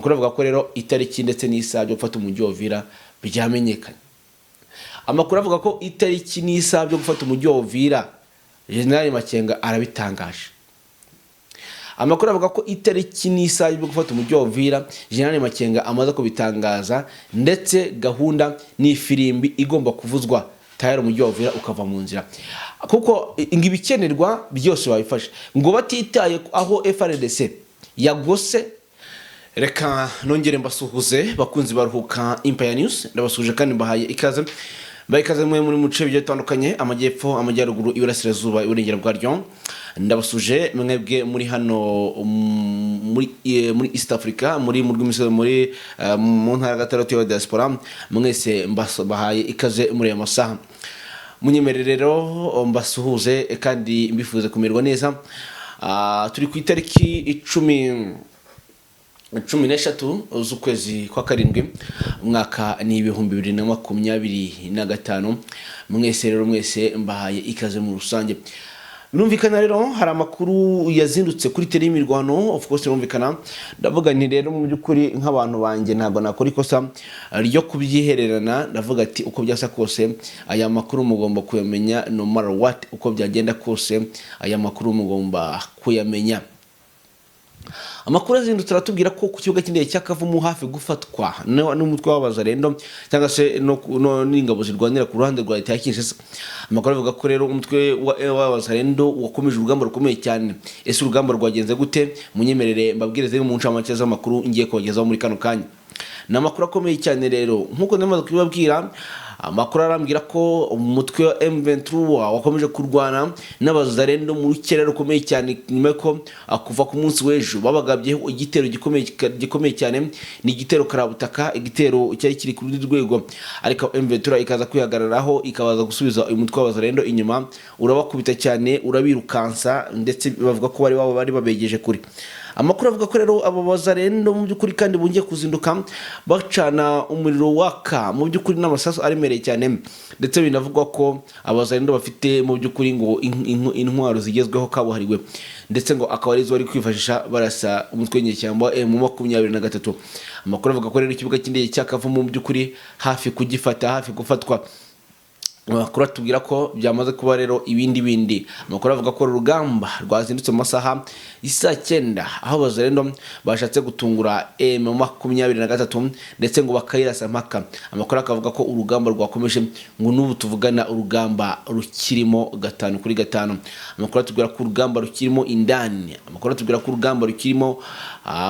Amakuru avuga ko rero itariki ndetse n'isaha byo gufata umujyi wa Uvira byamenyekanye. Amakuru avuga ko itariki n'isaha byo gufata umujyi wa Uvira, General Makenga arabitangaje. Amakuru avuga ko itariki n'isaha byo gufata umujyi wa Uvira, General Makenga amaze kubitangaza, ndetse gahunda ni ifirimbi igomba kuvuzwa, tayari umujyi wa Uvira ukava mu nzira, kuko ngo ibikenerwa byose babifashe, ngo batitaye aho FARDC yagose. Reka nongere mbasuhuze, bakunzi baruhuka Empire News. Ndabasuhuje kandi mbahaye ikaze, mbahaye ikaze mwe muri mu bice bigiye bitandukanye: amajyepfo, amajyaruguru, iburasirazuba, iburengera bwaryo. Ndabasuje mwebwe muri hano muri East Africa, muri mu rw'imisozi, muri mu ntara ya gatandatu ya diaspora. Mwese mbahaye ikaze muri aya masaha. Munyemerere rero mbasuhuze kandi mbifuze kumererwa neza. Turi ku itariki 13 z'ukwezi kwa karindwi, umwaka ni 2025. Mwese rero, mwese mbahaye ikaze muri rusange. Birumvikana rero hari amakuru yazindutse kuri terrain y'imirwano. Of course, birumvikana, ndavuga nti rero mu by'ukuri nk'abantu banjye ntabwo nakora ikosa ryo kubyihererana. Ndavuga ati uko byasa kose aya makuru mugomba kuyamenya, no matter what, uko byagenda kose aya makuru mugomba kuyamenya. Amakuru azindutse aratubwira ko ku kibuga cy'indege cya Kavumu hafi gufatwa n'umutwe w'abazarendo cyangwa se n'ingabo zirwanira ku ruhande rwa leta ya Kinshasa. Amakuru avuga ko rero umutwe w'abazarendo wakomeje urugamba rukomeye cyane. Ese urugamba rwagenze gute? Munyemerere mbabwire zimwe mu ncamake z'amakuru ngiye kubagezaho muri kano kanya. Ni amakuru akomeye cyane rero. Nk'uko ndamaze kubibabwira, amakuru arambwira ko umutwe wa M23 wakomeje kurwana n'abazarendo mu rukerera rukomeye cyane, nyuma yuko kuva ku munsi w'ejo babagabyeho igitero gikomeye, gikomeye cyane. Ni igitero karabutaka, igitero cyari kiri ku rundi rwego, ariko M23 ikaza kwihagararaho, ikabaza gusubiza uyu mutwe w'abazarendo inyuma, urabakubita cyane, urabirukansa, ndetse bavuga ko bari babegeje kure. Amakuru avuga ko rero abo bazarendo mu by'ukuri kandi bongeye kuzinduka bacana umuriro waka mu by'ukuri n'amasasu aremereye cyane, ndetse binavugwa ko abazarendo bafite mu by'ukuri ngo intwaro zigezweho kabuhariwe, ndetse ngo akaba arizo bari kwifashisha barasa umutwe w'inyeshyamba wa M23. Amakuru avuga ko rero ikibuga cy'indege cya Kavumu mu by'ukuri hafi kugifata, hafi gufatwa. Amakuru atubwira ko byamaze kuba rero ibindi bindi. Amakuru avuga ko urugamba rwazindutse mu masaha y'isaa 9, aho abazarendo bashatse gutungura M23, ndetse ngo bakayirasa mpaka. Amakuru akavuga ko urugamba rwakomeje, ngo n'ubu tuvugana urugamba rukirimo gatanu kuri gatanu. Amakuru atubwira ko urugamba rukirimo indani. Amakuru atubwira ko urugamba rukirimo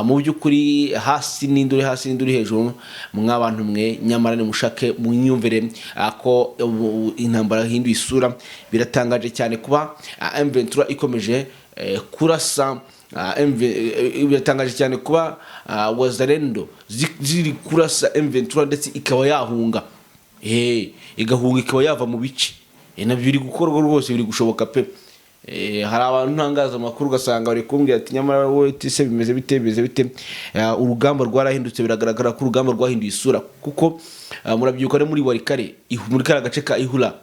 mu by'ukuri hasi n'induri hasi n'induri hejuru. Mw'abantu mwe, nyamara nimushake munyumvire ko ubu intambara yahinduye isura. Biratangaje cyane kuba M23 ikomeje kurasa MV, biratangaje cyane kuba Wazalendo ziri kurasa M23 ndetse ikaba yahunga, igahunga, ikaba yava mu bice. Nabyo biri gukorwa rwose, biri gushoboka pe. Hari abantu ntangaza amakuru ugasanga bari kumbwira ati: "Nyamara wowe tise bimeze bite, bimeze bite?" Urugamba rwarahindutse, biragaragara ko urugamba rwahinduye isura, kuko murabyibuka no muri Walikale, muri kariya gace ka Ihura.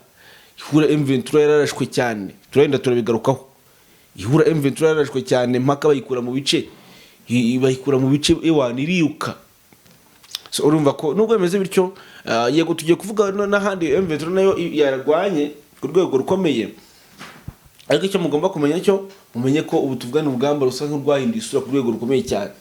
Ihura M23 yararashwe cyane, turagenda turabigarukaho. Ihura M23 yararashwe cyane mpaka bayikura mu bice, bayikura mu bice, ewana iriruka. So urumva ko nubwo bimeze bityo, yego tugiye kuvuga n'ahandi M23 nayo yarwanye ku rwego rukomeye, ariko icyo mugomba kumenya cyo, mumenye ko ubu tuvugana urugamba rusa nk'urwahinduye isura ku rwego rukomeye cyane.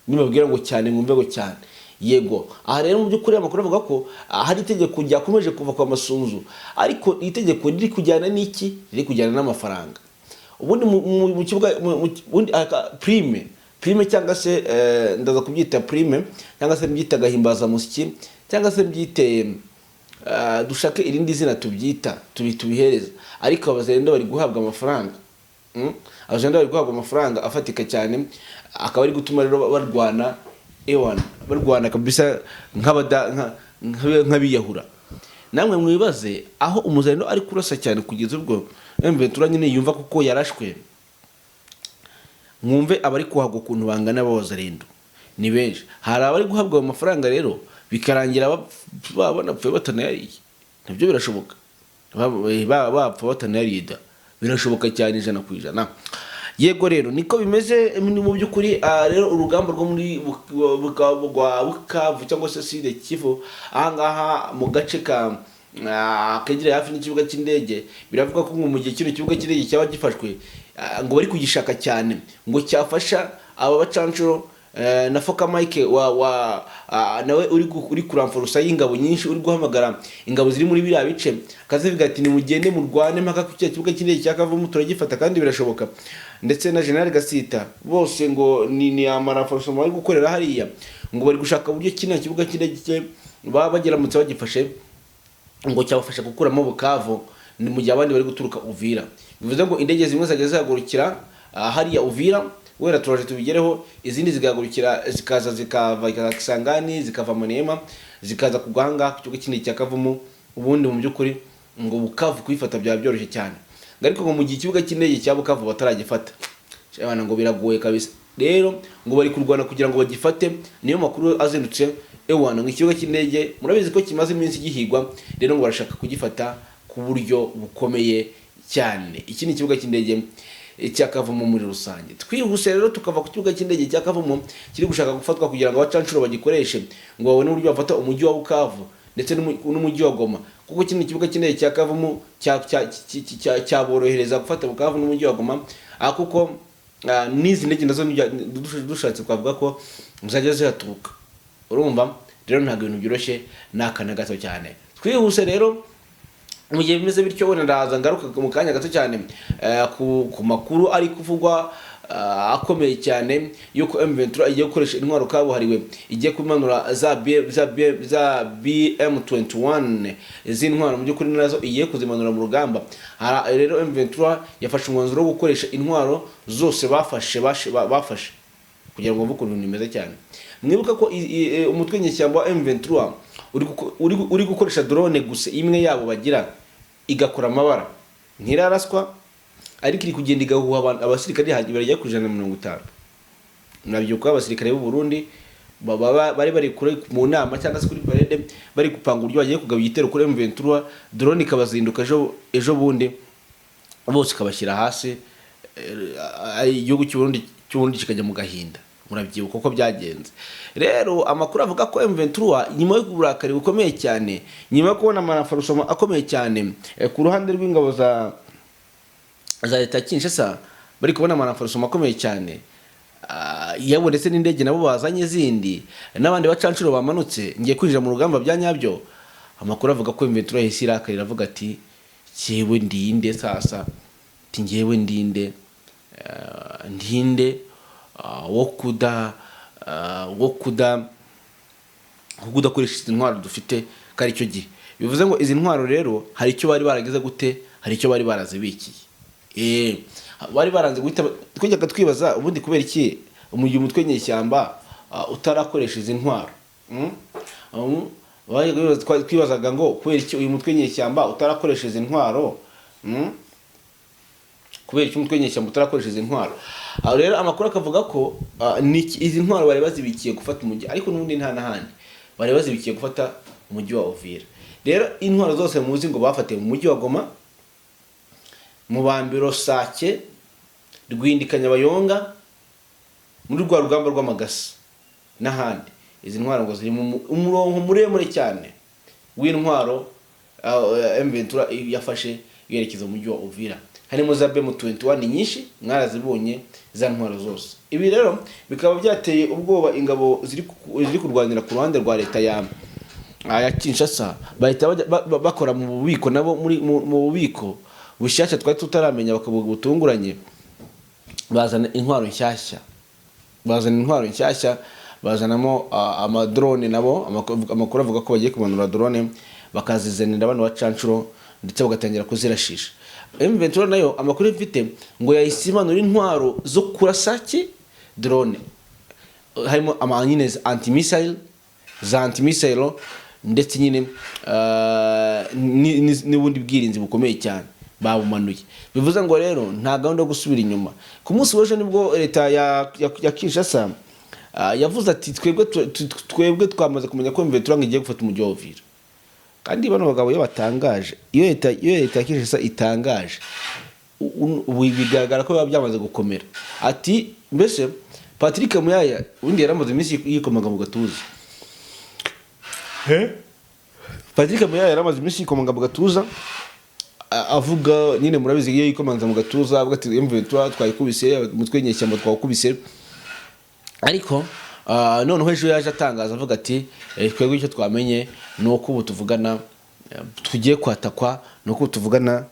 Nibabwira ngo cyane, mwumve ngo cyane. Yego, aha rero mu by'ukuri amakuru avuga ko hari itegeko ryakomeje kuva kwa Masunzu, ariko iri tegeko riri kujyana n'iki? Riri kujyana n'amafaranga. Ubundi mu kibuga ubundi prime cyangwa se ndaza kubyita prime, cyangwa se mbyite agahimbazamusyi, cyangwa se mbyite dushake irindi zina tubyita, tubihereza, ariko abazarendo bari guhabwa amafaranga. Abazarendo bari guhabwa amafaranga afatika cyane, akaba ari gutuma rero barwana, ewana barwana kabisa nk'abiyahura. Namwe mwibaze aho umuzarendo ari kurasa cyane kugeza ubwo M23 nyine yumva kuko yarashwe. Mwumve abari kuhabwa ukuntu bangana b'abazarendo ni benshi. Hari abari guhabwa ayo mafaranga rero bikarangira banapfuye batanayariye. Nabyo birashoboka, bapfa batanayariye da, birashoboka cyane 100%. Yego rero niko bimeze ni mu by'ukuri. Rero urugamba rwo muri rwa Bukavu cyangwa se Sud Kivu, ahangaha mu gace ka kegereye hafi n'ikibuga cy'indege, biravuga ko ngo mu gihe kino kibuga cy'indege cyaba gifashwe, ngo bari kugishaka cyane, ngo cyafasha aba bacanshuro na Foka Mike wa nawe uri kuramforusa y'ingabo nyinshi, uri guhamagara ingabo ziri muri biriya bice, akazivuga ati: "Nimugende murwane mpaka ku kibuga cy'indege cya Kavumu, turagifata kandi birashoboka." Ndetse na General Gasita, bose ngo ni amaramforusa bari gukorera hariya, ngo bari gushaka uburyo kino kibuga cy'indege cye baba bagiramutse bagifashe, ngo cyabafasha gukuramo Bukavu, ni mu gihe abandi bari guturuka Uvira. Bivuze ngo indege zimwe zajya zihagurukira hariya Uvira, wenda turaje tubigereho, izindi zigahagurukira zikaza zikava Kisangani, zikava Maniema, zikaza kugwa ahangaha ku kibuga cy'indege cya Kavumu. Ubundi mu by'ukuri ngo Bukavu kuyifata byaba byoroshye cyane. Ngo ariko ngo mu gihe ikibuga cy'indege cya Bukavu bataragifata, abana ngo biragoye kabisa. Rero ngo bari kurwana kugira ngo bagifate, niyo makuru azindutse. Ewana, ngo ikibuga cy'indege murabizi ko kimaze iminsi gihigwa, rero ngo barashaka kugifata ku buryo bukomeye cyane. Iki ni ikibuga cy'indege cya Kavumu muri rusange. Twihuse rero tukava ku kibuga cy'indege cya Kavumu kiri gushaka gufatwa kugira ngo abacanshuro bagikoreshe, ngo babone uburyo bafata umujyi wa Bukavu ndetse n'umujyi wa Goma, kuko kino kibuga cy'indege cya Kavumu cyaborohereza gufata Bukavu n'umujyi wa Goma, kuko n'izi ndege nazo dushatse twavuga ko zajya zihaturuka. Urumva rero ntabwo ibintu byoroshye ni aka na gato cyane. Twihuse rero, mu gihe bimeze bityo, wenda ndaza ngaruka mu kanya gato cyane ku makuru ari kuvugwa akomeye cyane yuko M23 igiye gukoresha intwaro kabuhariwe, igiye kumanura za BM21 z'intwaro, mu by'ukuri nazo igiye kuzimanura mu rugamba. Rero M23 yafashe umwanzuro wo gukoresha intwaro zose bafashe kugira ngo bumve ukuntu ibintu bimeze cyane. Mwibuka ko umutwe nyeshyamba wa M23 uri gukoresha drone gusa imwe yabo bagira, igakora amabara, ntiraraswa, ariko iri kugenda igahuha abasirikare bagera ku 150. Murabyibuka abasirikare b'u Burundi bari bari kure mu nama cyangwa se kuri parade, bari gupanga uburyo bagiye kugaba igitero kuri M23, drone ikabazinduka ejo bundi bose ikabashyira hasi, igihugu cy'u Burundi kikajya mu gahinda. Murabyibuka uko byagenze. Rero amakuru avuga ko M23, nyuma y'uburakari bukomeye cyane, nyuma yo kubona amafarusoma akomeye cyane ku ruhande rw'ingabo za leta ya Kinshasa, bari kubona amafarusoma akomeye cyane, yewe ndetse n'indege nabo bazanye zindi n'abandi bacanshuro bamanutse, ngiye kwinjira mu rugamba bya nyabyo. Amakuru avuga ko M23 yahise irakara, iravuga ati: "Jyewe ndinde sasa?" Ati: "Njyewe ndinde? Ndinde wo kudakoresha izi ntwaro dufite?" Ko ari cyo gihe bivuze ngo izi ntwaro rero hari icyo bari baragize gute, hari icyo bari barazibikiye. Bari baranze guhita. Twajyaga twibaza ubundi kubera iki mu gihe umutwe nyeshyamba utarakoresha izi ntwaro. Twibazaga ngo kubera iki uyu mutwe nyeshyamba utarakoresha izi ntwaro? Kubera iki umutwe nyeshyamba utarakoresha izi ntwaro? Aho rero amakuru akavuga ko izi ntwaro bari bazibikiye gufata umujyi, ariko n'ubundi nta n'ahandi bari bazibikiye, gufata umujyi wa Uvira. Rero intwaro zose muzi ngo bafatiye mu mujyi wa Goma, mu Bambiro, Sake, Rwindi, Kanyabayonga, muri rwa rugamba rw'Amagasa n'ahandi, izi ntwaro ngo ziri mu umurongo muremure cyane w'intwaro M23 yafashe yerekeza mu mujyi wa Uvira, harimo za BM21 nyinshi mwarazibonye, za ntwaro zose. Ibi rero bikaba byateye ubwoba ingabo ziri kurwanira ku ruhande rwa leta ya Kinshasa, bahita bakora mu bubiko nabo mu bubiko bushyashya twari tutaramenya, bakabuga butunguranye, bazana intwaro nshyashya, bazanamo amadrone nabo. Amakuru avuga ko bagiye kumanura drone, bakazizanira bano bacanshuro, ndetse bagatangira kuzirashisha. M23 nayo, amakuru mfite, ngo yahise imanura intwaro zo kurasa ki drone, harimo ama nyine anti-missile, za anti-missile, ndetse nyine n'ubundi bwirinzi bukomeye cyane babumanuye. Bivuze ngo rero nta gahunda yo gusubira inyuma. Ku munsi w'ejo nibwo leta ya Kinshasa yavuze ati: "Twebwe twamaze kumenya ko M23 ngo igiye gufata umujyi wa Uvira." Kandi bano bagabo iyo batangaje, iyo leta ya Kinshasa itangaje, Ubu bigaragara ko biba byamaze gukomera. Ati mbese Patrick Muyaya ubundi yaramaze iminsi yikomaga mu gatuza. Patrick Muyaya yaramaze iminsi yikomaga mu gatuza, avuga nyine, murabizi iyo yikomanza mu gatuza avuga ati M23 twayikubise, umutwe w'inyeshyamba twawukubise. Ariko noneho ejo yaje atangaza avuga ati twebwe icyo twamenye ni uko ubu tuvugana tugiye kwatakwa, ni uko ubu tuvugana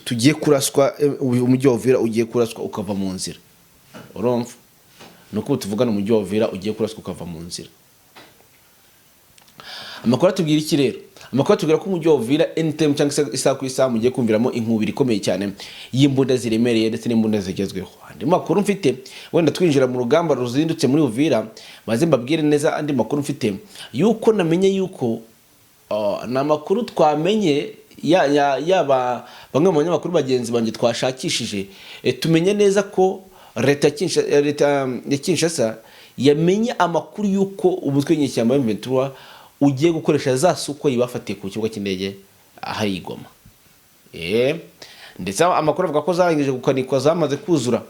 tugiye kuraswa, umujyi wa Uvira ugiye kuraswa ukava mu nzira. Urumva, ni uko ubu tuvugana umujyi wa Uvira ugiye kuraswa ukava mu nzira. Amakuru atubwira iki rero? Amakuru atubwira ko umujyi wa Uvira anytime cyangwa se isaha ku isaha mugiye kumviramo inkubiri ikomeye cyane y'imbunda ziremereye ndetse n'imbunda zigezweho. Andi makuru mfite, wenda twinjira mu rugamba ruzindutse muri Uvira, maze mbabwire neza andi makuru mfite yuko namenye yuko ni amakuru twamenye yaba bamwe mu banyamakuru bagenzi banjye twashakishije, tumenye neza ko leta ya Kinshasa yamenye amakuru y'uko umutwe w'inyeshyamba wa M23 ugiye gukoresha za Sukhoi bafatiye ku kibuga cy'indege ahari i Goma. Ndetse amakuru avuga ko zarangije gukanikwa, zamaze kuzura.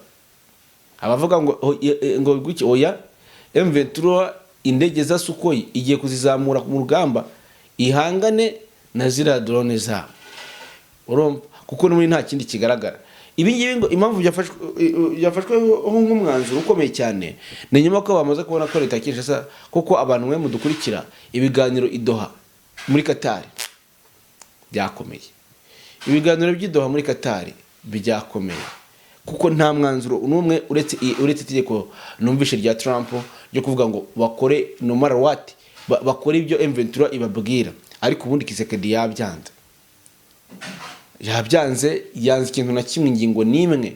Abavuga ngo ngo guki, oya, M23 indege za Sukhoi igiye kuzizamura mu rugamba ihangane na ziriya drone zabo. Urumva, kuko n'ubundi nta kindi kigaragara. Ibi ngibi ngo impamvu byafashweho nk'umwanzuro ukomeye cyane ni nyuma ko bamaze kubona ko leta ya Kinshasa, kuko abantu mwe mudukurikira, ibiganiro i Doha muri Qatar byakomeye. Ibiganiro by'i Doha muri Qatar byakomeye kuko nta mwanzuro n'umwe uretse itegeko numvishe rya Trump ryo kuvuga ngo bakore no matter what, bakore ibyo M23 ibabwira. Ariko ubundi Tshisekedi yabyanze, yabyanze, yanze ikintu na kimwe, ingingo n'imwe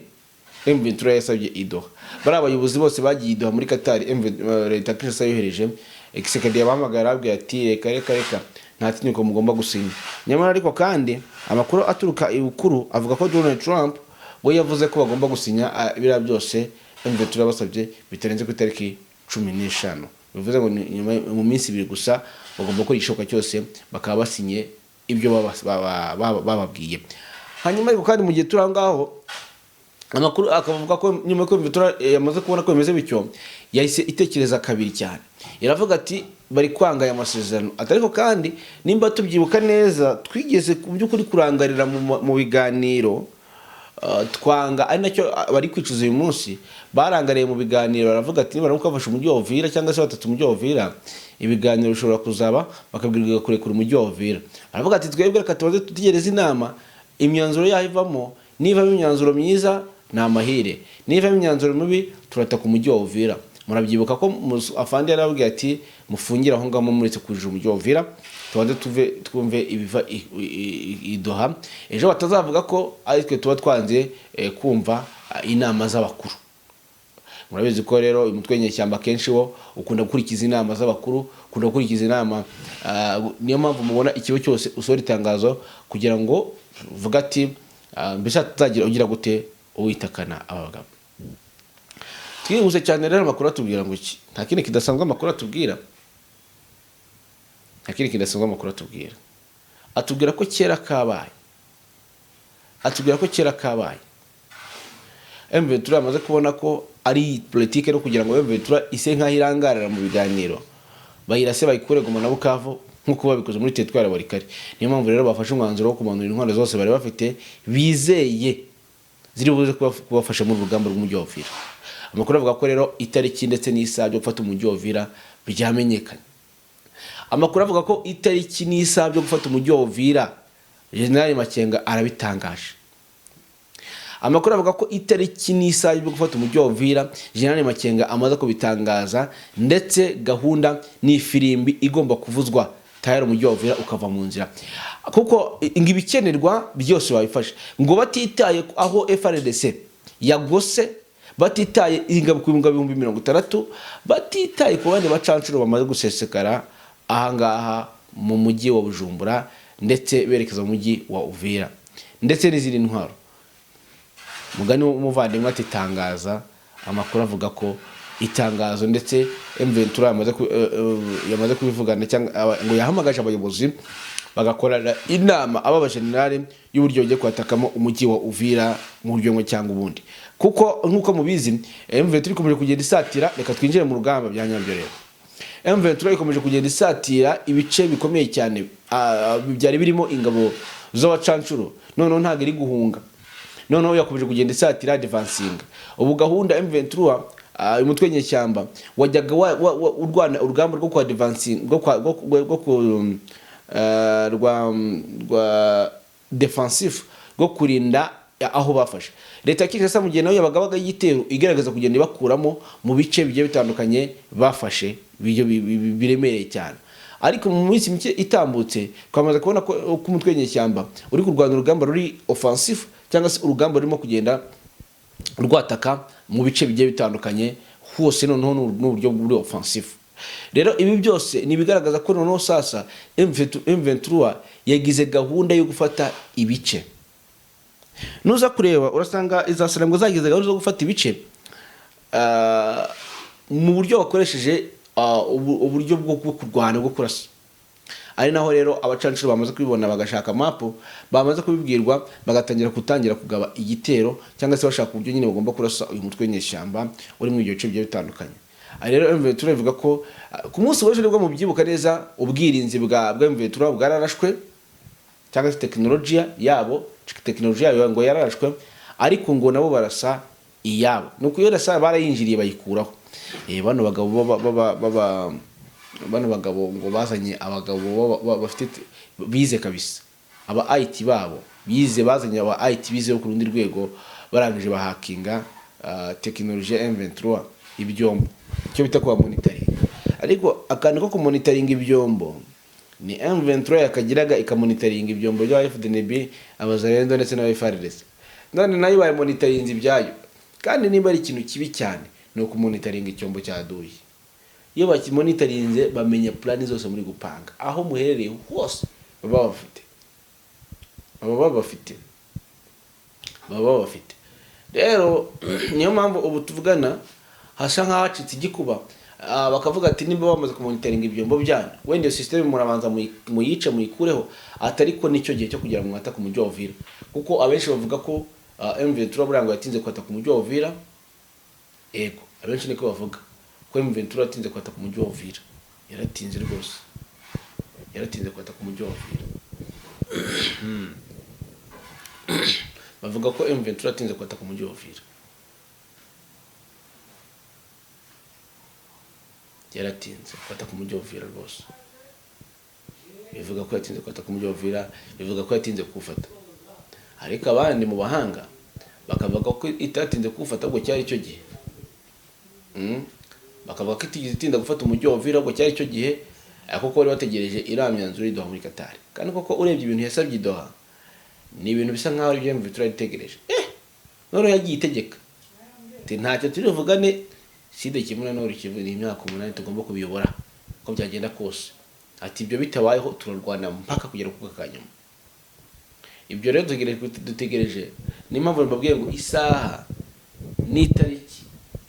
M23 yasabye i Doha. Bari abayobozi bose bagiye i Doha muri Qatar, leta ya Kinshasa yohereje, Tshisekedi yabahamagara arababwira ati reka, reka, reka, nta tegeko mugomba gusinya. Nyamara ariko kandi amakuru aturuka ibukuru avuga ko Donald Trump we yavuze ko bagomba gusinya biriya byose M23 yabasabye bitarenze ku itariki 15. Bivuze ngo ni nyuma mu minsi 2 gusa bagomba gukora igishoboka cyose bakaba basinye ibyo bababwiye. Hanyuma ariko kandi mu gihe turi aho ngaho, amakuru akavuga ko nyuma y'uko M23 yamaze kubona ko bimeze bityo, yahise itekereza kabiri cyane, iravuga ati bari kwanga aya masezerano. Ati ariko kandi nimba tubyibuka neza, twigeze ku by'ukuri kurangarira mu biganiro, twanga, ari nacyo bari kwicuza uyu munsi. Barangariye mu biganiro, baravuga ati nibaramuka bafashe umujyi wa Uvira cyangwa se batatu umujyi wa Uvira, ibiganiro bishobora kuzaba bakabwirwa kurekura umujyi wa Uvira. Baravuga ati twebwe reka tubanze dutegereze inama, imyanzuro yaho ivamo. Nivamo imyanzuro myiza ni amahire, nivamo imyanzuro mibi turataka umujyi wa Uvira. Murabyibuka ko afande yarababwiye ati mufungire aho ngaho muretse kujura umujyi wa Uvira, tubanze tuve twumve ibiva i Doha, ejo batazavuga ko ari twe tuba twanze kumva inama z'abakuru. Murabizi ko rero uyu mutwe w'inyeshyamba kenshi wo ukunda gukurikiza inama z'abakuru, ukunda gukurikiza inama. Niyo mpamvu mubona ikigo cyose usohora itangazo kugira ngo uvuge ati mbese hatazagira ugira gute uwitakana aba bagabo. Twihuse cyane rero, amakuru atubwira ngo iki? Nta kindi kidasanzwe amakuru atubwira, nta kindi kidasanzwe amakuru atubwira. Atubwira ko kera kabaye, atubwira ko kera kabaye M23 yamaze kubona ko ari politike no kugira ngo M23 ise nkaho irangarira mu biganiro, bayirase bayikure Goma na Bukavu nk'uko babikoze muri teritwari ya Walikale. Niyo mpamvu rero bafashe umwanzuro wo kumanura intwaro zose bari bafite bizeye ziri buze kubafasha muri urugamba rw'umujyi wa Uvira. Amakuru avuga ko rero itariki ndetse n'isaha byo gufata umujyi wa Uvira byamenyekanye. Amakuru avuga ko itariki n'isaha byo gufata umujyi wa Uvira General Makenga arabitangaje. Amakuru avuga ko itariki n'isaha byo gufata umujyi wa Uvira General Makenga amaze kubitangaza, ndetse gahunda n'ifirimbi igomba kuvuzwa tayari umujyi wa Uvira ukava mu nzira, kuko ngo ibikenerwa byose babifashe, ngo batitaye aho FARDC yagose, batitaye ingabo ku 60,000, batitaye ku bandi bacancuro bamaze gusesekara ahangaha mu mujyi wa Bujumbura ndetse berekeza mu mujyi wa Uvira, ndetse n'izindi ntwaro. Mugani w'umuvandimwe ati tangaza. Amakuru avuga ko Itangazo ndetse M23 yamaze kubivugana cyangwa ngo yahamagaje abayobozi bagakorana inama, aba bajenerali, y'uburyo bagiye kwatakamo umujyi wa Uvira mu buryo bumwe cyangwa ubundi, kuko nk'uko mubizi M23 ikomeje kugenda isatira. Reka twinjire mu rugamba bya nyabyo rero. M23 ikomeje kugenda isatira ibice bikomeye cyane byari birimo ingabo z'abacancuro. Noneho ntabwo iri guhunga, noneho yakomeje kugenda isatira, advancing. Ubu gahunda M23, uyu mutwe w'inyeshyamba wajyaga urwana urugamba rwo kwa advancing, rwo kwa rwo rwo ku eh, rwa rwa defensive, rwo kurinda aho bafashe. Leta ya Kinshasa mu gihe nayo yabaga baga igitero igaragaza kugenda ibakuramo mu bice bigiye bitandukanye bafashe biremereye cyane. Ariko mu minsi mike itambutse twamaze kubona ko umutwe w'inyeshyamba uri kurwana urugamba ruri offensive, cyangwa se urugamba rurimo kugenda rwataka mu bice bigiye bitandukanye hose, noneho n'uburyo buri offensive. Rero ibi byose ni ibigaragaza ko noneho sasa M23 yagize gahunda yo gufata ibice. Nuza kureba urasanga iza ngo zagize gahunda zo gufata ibice mu buryo bakoresheje uburyo bwo kurwana, bwo kurasa. Ari naho rero abacancuro bamaze kubibona, bagashaka mapu, bamaze kubibwirwa bagatangira gutangira kugaba igitero, cyangwa se bashaka uburyo nyine bagomba kurasa uyu mutwe w'inyeshyamba uri mu ibyo bice bigiye bitandukanye. Aha rero M23 ivuga ko ku munsi w'ejo nibwo mubyibuka neza, ubwirinzi bwa M23 bwararashwe, cyangwa se tekinolojiya yabo, tekinolojiya yabo ngo yararashwe, ariko ngo nabo barasa iyabo. Ni ukuyarasa, barayinjiriye bayikuraho. Bano bagabo bano bagabo ngo bazanye abagabo bafite bize kabisa, aba IT babo bize, bazanye aba IT bize bo ku rundi rwego, barangije bahakinga tekinoloji ya M23, ibyombo, icyo bita kuba monitoring. Ariko akantu ko kumonitoringa ibyombo ni M23 yakagiraga ikamonitoringa ibyombo bya FDNB, abazalendo ndetse n'aba FARDC. None nayo bayimonitorinze ibyayo. Kandi niba ari ikintu kibi cyane ni ukumonitoringa icyombo cyaduye. Iyo bakimonitorinze bamenya plan zose muri gupanga, aho muherereye hose baba bafite, baba babafite. Rero niyo mpamvu ubu tuvugana hasa nk'ahacitse igikuba. Bakavuga ati nimba bamaze kumonitoringa ibyombo byanyu, wenda iyo system murabanza muyice, muyikureho, atari ko nicyo gihe cyo kugira ngo mwatake umujyi wa Uvira. Kuko abenshi bavuga ko M23 buriya ngo yatinze kwataka umujyi wa Uvira. Ego, abenshi niko bavuga ko M23 yatinze kwataka umujyi wa Uvira. Yaratinze rwose, yaratinze kwataka umujyi wa Uvira. Bavuga ko M23 yatinze kwataka umujyi wa Uvira, yaratinze kwataka umujyi wa Uvira rwose. Bivuga ko yatinze kwataka umujyi wa Uvira, bivuga ko yatinze kuwufata. Ariko abandi mu bahanga bakavuga ko itatinze kuwufata, ahubwo cyari cyo gihe. Bakavuga ko itigeze itinda gufata umujyi wa Uvira, ahubwo cyari cyo gihe, ariko ko bari bategereje iriya myanzuro y'i Doha muri Qatar. Kandi koko urebye ibintu yasabye i Doha ni ibintu bisa nkaho ari ibyo M23 itegereje. Noneho yagiye itegeka ati ntacyo turi buvugane, Sud Kivu na Nord Kivu ni imyaka 8 tugomba kubiyobora uko byagenda kose. Ati ibyo bitabayeho turarwana mpaka kugera ku kanyuma. Ibyo rero dutegereje, niyo mpamvu mbabwiye ngo isaha n'itariki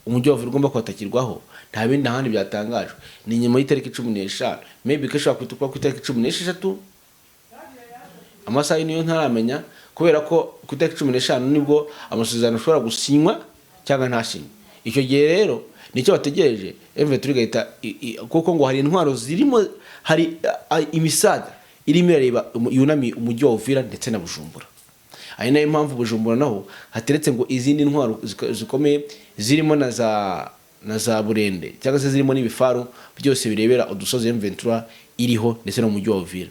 umujyi wa Uvira ugomba kwatakirwaho nta bindi ahandi byatangajwe, ni nyuma y'itariki 15, maybe ko ishobora kuba ku itariki 16. Amasaha niyo ntaramenya, kubera ko ku itariki 15 nibwo amasezerano ashobora gusinywa cyangwa ntasinywe. Icyo gihe rero nicyo bategereje, M23 igahita kuko ngo hari intwaro zirimo, hari imisada irimo irareba yunamiye umujyi wa Uvira ndetse na Bujumbura. Ari nayo mpamvu Bujumbura naho hateretse ngo izindi ntwaro zikomeye zirimo na za burende, cyangwa se zirimo n'ibifaru byose birebera udusozi M23 iriho ndetse no mu mujyi wa Uvira.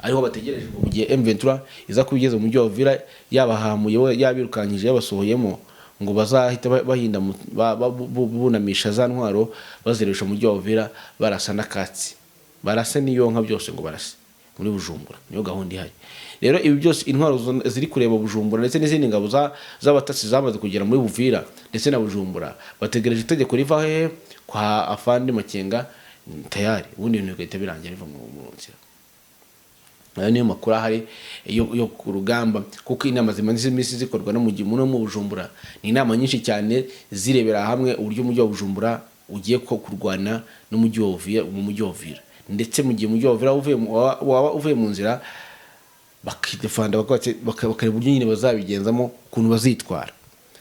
Ariho bategereje ngo mu gihe M23 iza kuba igeze mu mujyi wa Uvira, yabahamuye, yabirukanyije, yabasohoyemo, ngo bazahita bahinda bunamisha za ntwaro, baziresha mu mujyi wa Uvira, barasa n'akatsi, barasa n'iyonka, byose ngo barase muri Bujumbura. Niyo gahunda ihari. Rero ibi byose, intwaro ziri kureba Bujumbura ndetse n'izindi ngabo z'abatasi zamaze kugera muri Buvira ndetse na Bujumbura, bategereje itegeko riva hehe? Kwa Afandi Makenga. Tayari ubundi ibintu bigahita birangira, biva mu nzira. Ayo niyo makuru ahari yo ku rugamba, kuko inama zimaze iminsi zikorwa no mu no mu Bujumbura ni inama nyinshi cyane zirebera hamwe uburyo umujyi wa Bujumbura ugiye ko kurwana n'umujyi wa Uvira, mu mujyi wa Uvira, ndetse mu gihe umujyi wa Uvira waba uvuye mu nzira, bakidefanda, bakareba uburyo nyine bazabigenzamo, ukuntu bazitwara.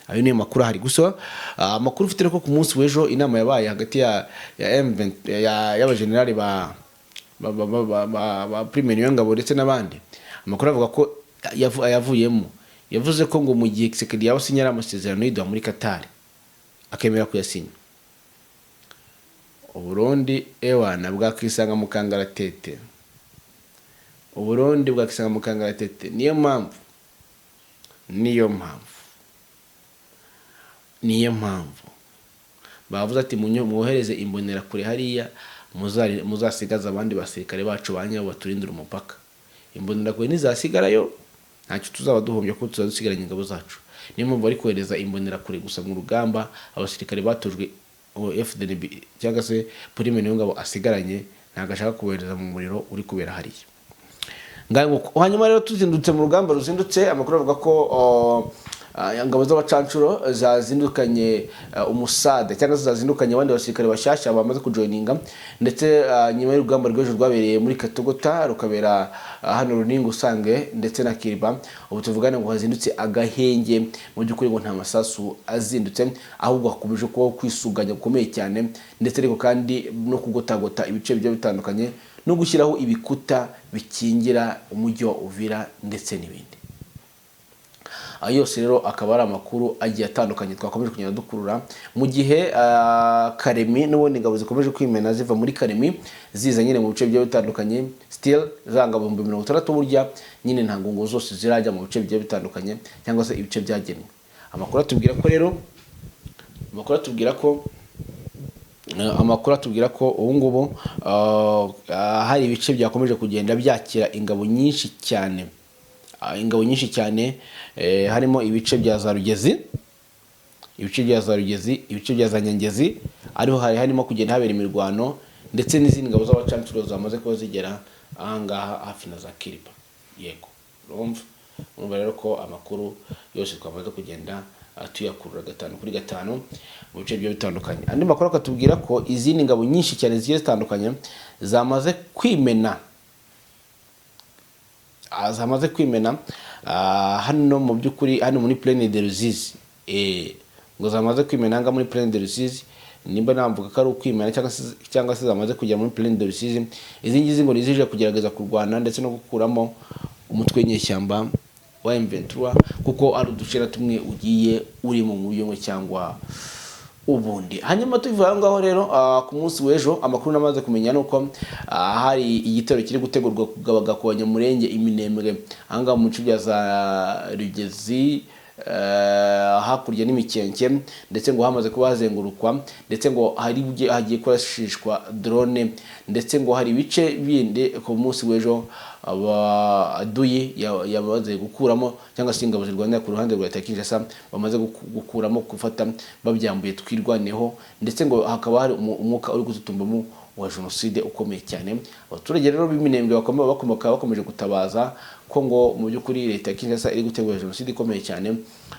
Ayo niyo makuru ahari. Gusa amakuru ufite ko ku munsi w'ejo inama yabaye hagati ya M20 y'abajenerali ba Prime Niyongabo ndetse n'abandi, amakuru avuga ko yavuyemo yavuze ko ngo mu gihe Tshisekedi yaba asinyara amasezerano y'i Doha muri Qatar, akemera kuyasinya, Uburundi ewana bwakisanga mu kangaratete. Uburundi bwakisanga mu kangaratete. Niyo mpamvu bavuze ati: "Mwohereze imbonerakure hariya, muzasigaze abandi basirikare bacu ba nyabo baturindira umupaka. Imbonerakure nizasigarayo ntacyo tuzaba duhombye, kuko tuzaba dusigaranye ingabo zacu." Niyo mpamvu bari kohereza imbonerakure gusa mu rugamba. Abasirikare batojwe FDNB cyangwa se Prime Niyongabo asigaranye, ntabwo ashaka kubohereza mu muriro uri kubera hariya. Ngaho nguko. Hanyuma rero tuzindutse mu rugamba ruzindutse, amakuru avuga ko ingabo z'abacancuro zazindukanye umusade, cyangwa se zazindukanye abandi basirikare bashyashya bamaze kujoininga, ndetse nyuma y'urugamba rw'ejo rwabereye muri Katogota, rukabera hano Runinga, Usange ndetse na Kiriba, ubu tuvugane ngo hazindutse agahenge. Mu by'ukuri ngo nta masasu azindutse, ahubwo hakomeje kubaho kwisuganya gukomeye cyane, ndetse ariko kandi no kugotagota ibice bigiye bitandukanye no gushyiraho ibikuta bikingira umujyi wa Uvira ndetse n'ibindi. Ayo yose rero akaba ari amakuru agiye atandukanye twakomeje kugenda dukurura, mu gihe Karemi n'ubundi ingabo zikomeje kwimena ziva muri Karemi ziza nyine mu bice bigiye bitandukanye. Still za ngabo 60,000 burya nyine ntabwo ngo zose zirajya mu bice bigiye bitandukanye cyangwa se ibice byagenwe. Amakuru atubwira ko ubu ngubu hari ibice byakomeje kugenda byakira ingabo nyinshi cyane. Ingabo nyinshi cyane, harimo ibice bya za Rugezi, ibice bya za Nyangezi, ariho hari harimo kugenda habera imirwano, ndetse n'izindi ngabo z'abacancuro zamaze kuba zigera ahangaha hafi na za Kiriba. Yego, urumva rero ko amakuru yose twamaze kugenda tuyakurura gatanu kuri gatanu mu bice bigiye bitandukanye. Andi makuru akatubwira ko izindi ngabo nyinshi cyane zigiye zitandukanye zamaze kwimena, hano mu by'ukuri hano muri Plaine de Ruzizi. Ngo zamaze kwimena nga muri Plaine de Rusizi, nimba navuga ko ari ukwimena cyangwa se zamaze kugera muri Plaine de Rusizi. Izi ngizi ngo nizije kugerageza kurwana ndetse no gukuramo umutwe w'inyeshyamba wa M23, kuko ari uduce na tumwe ugiye urimo mu buryo bumwe cyangwa ubundi. Hanyuma tuvuye aho ngaho rero, ku munsi w'ejo amakuru namaze kumenya ni uko hari igitero kiri gutegurwa kugabaga ku Banyamurenge Iminembwe, aha ngaha mu bice bya za Rugezi, hakurya n'Imikenke, ndetse ngo hamaze kuba hazengurukwa, ndetse ngo hari hagiye kurashishwa drone, ndetse ngo hari ibice bindi ku munsi w'ejo abaduyi yamaze gukuramo, cyangwa se ingabo zirwanira ku ruhande rwa leta ya Kinshasa bamaze gukuramo, gufata babyambuye Twirwaneho, ndetse ngo hakaba hari umwuka uri gututumbamo wa jenoside ukomeye cyane. Abaturage rero b'Iminembwe bakomeje gutabaza ko ngo mu by'ukuri leta ya Kinshasa iri gutegura jenoside ikomeye cyane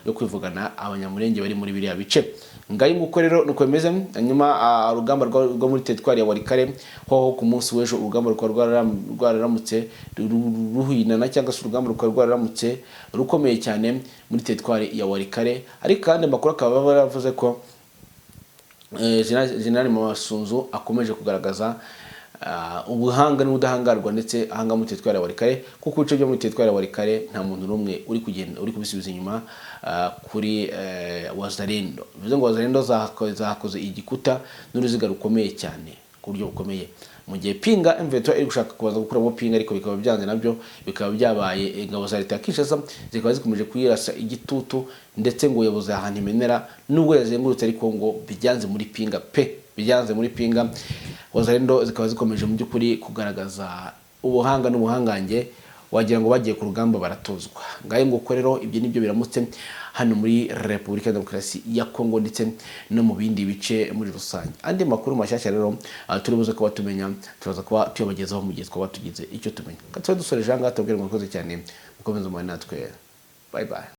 yo kwivugana Abanyamurenge bari muri biriya bice. Ngayo nguko rero nuko bimeze. Hanyuma urugamba rwo muri teritwari ya Walikale hoho, ku munsi w'ejo urugamba rukaba rwararamutse ruhinana, cyangwa se urugamba rukaba rwararamutse rukomeye cyane muri teritwari ya Walikale. Ariko kandi amakuru akaba yaravuze ko General Masunzu akomeje kugaragaza ubuhanga n'ubudahangarwa, ndetse ahanga muri teritwari ya Walikale, kuko ibice byo muri teritwari ya Walikale nta muntu n'umwe uri kugenda uri kubisubiza inyuma kuri Wazalendo. Bivuze ngo Wazalendo zahakoze igikuta n'uruziga rukomeye cyane ku buryo bukomeye, mu gihe Pinga M23 iri gushaka kubanza gukuramo Pinga, ariko bikaba byanze, nabyo bikaba byabaye. Ingabo za leta ya Kinshasa zikaba zikomeje kuyirasa igitutu, ndetse ngo yabuze ahantu imenera nubwo yazengurutse, ariko ngo byanze muri Pinga pe, byanze muri Pinga. Wazalendo zikaba zikomeje mu by'ukuri kugaragaza ubuhanga n'ubuhangange, wagira ngo bagiye ku rugamba baratozwa. Ngayo nguko rero, ibyo nibyo biramutse. hano muri Repubulika ya Demokarasi ya Kongo ndetse no mu bindi bice muri rusange. Andi makuru mashyashya rero turi buze kuba tumenya, turaza kuba tuyabagezaho mu gihe twaba tugize icyo tumenya. Tube dusoreje aha ngaha, tubabwire murakoze cyane, mukomeze mubane natwe. Bye bye.